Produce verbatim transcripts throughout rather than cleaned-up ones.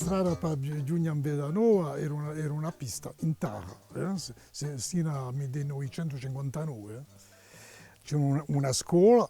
Strada per ghju-, ghjunghje à Vedanova era una, era una pista in tarra, eh, si-, si-, sinu à millenovicentucinquantanove, eh. C'era una, una scola,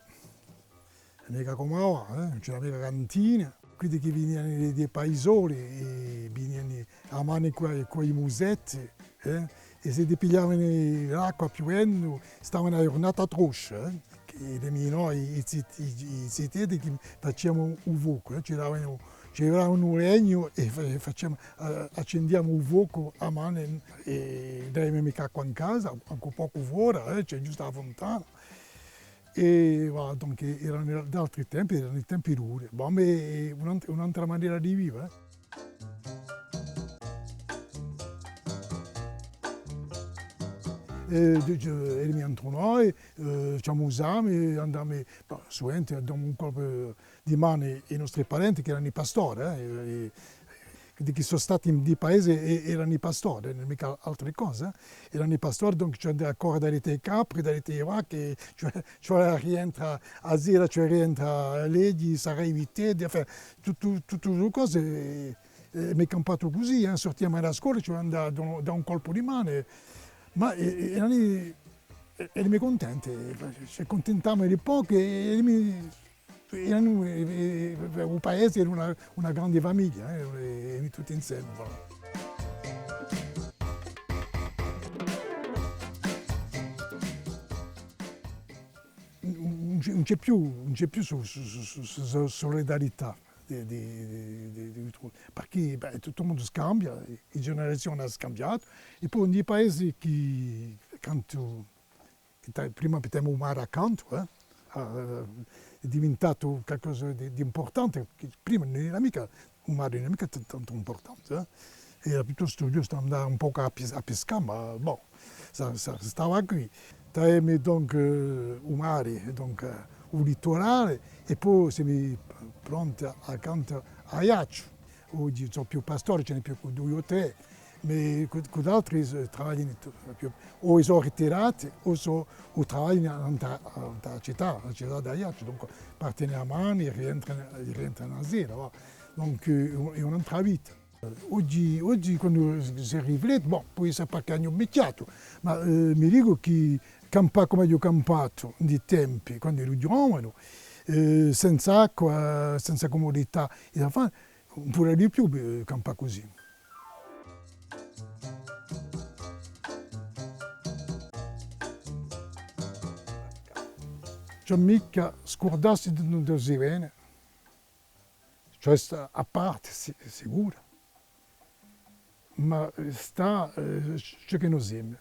micca cum'è avà, eh, ùn c'era micca cantina. Quiddi chì viniani di, di paisoli, è viniani à manu cù, cù i musetti, eh, è s'iddi pigliavani l'acqua piuvendu, stavani a ghjurnata à troscia, eh. Chì eri noi, i, i zit-, i, i ziteddi chì faciamu u focu, eh, ci davani, ci davani u legnu è fa-, è faciamu, eh, accendiamu u focu à manu è, è ùn aviamu micca acqua in casa, ancu pocu fora, eh, c'era ghjustu a funtana. È voilà, donc, erani d'altri tempi, erani tempi duri. Bon, ma hè un'ant-, un'antra manera di vive, eh. È, di-, di-, erami antr'è noi, eh, ci amusamu, andavamu, bah, suvente a davamu un colpu di manu à i nostri parenti chì erani pastori, eh, è, è, di chì sò stati in, di paesi è, erani pastori, eh, micca altre cose, eh. Erani pastori, donc, ci andava à corra daretu à i capri, daretu à i vacchi, ci, ci vole à rientrà a sera, ci vole à rientrà à leghji, sarrà i viteddi, enfin, tuttu, tuttu e cose, eh, eh, emu campatu cusì, eh, surtiamu da a scola, ci vole à andà da un, da un colpu di manu, eh. Ma, eh, eh, erani, eh, erami cuntenti, eh, ci cuntentavamu di pocu è, è mi, è, eh, eh, u paesi era una, una grande famiglia, eh, è, è tutti inseme, voilà. Ùn, ùn ci hè, ùn ci hè più, ùn ci hè più su, su, su, su, su, sulidarità di, di, di, di, di, perchè, bè, tuttu u mondu scambia, e generazioni anu scambiatu, è po in i paesi chì, cantu, chì ta-, prima aviamu u mari accantu, eh, eh, hè diventatu qualcosa di, di impurtante, chì prima ùn era micca, u mari ùn era micca t-, tantu impurtante, eh. Era piuttostu ghjustu andà un pocu à pis-, à piscà, ma bon, sà, sà, stava quì. T'avemi donc, eh, u mari, donc, eh, u liturale, è po semu pronti à, accantu à Aiacciu. Oghje ùn ci hè più pastori, ci n'hè più chè dui o trè, ma cù, cù d'altri, eh, travaglianu tu-, più, o sò ritirati, o sò, o travaglianu in a, in a cità, in a cità d'Aiacciu, donc partenu a mani, rientranu, rientranu a sera, và. Donc, eh, hè un-, hè un'antra vita. Oghje, oghje, quandu si riflette, bon, pò esse perchè aghju invechjatu, ma, eh, mi dicu chì campà cum'aghju campatu in i tempi, quandu eru ghjovanu, eh, senza acqua, senza cumudità, è da fà, ùn puderia più, eh, campà cusì. Ci hè micca scurdassi di duve si vene. Cioè, stà à parte, si-, sicuru, ma, eh, stà, eh, ciò chì no semu.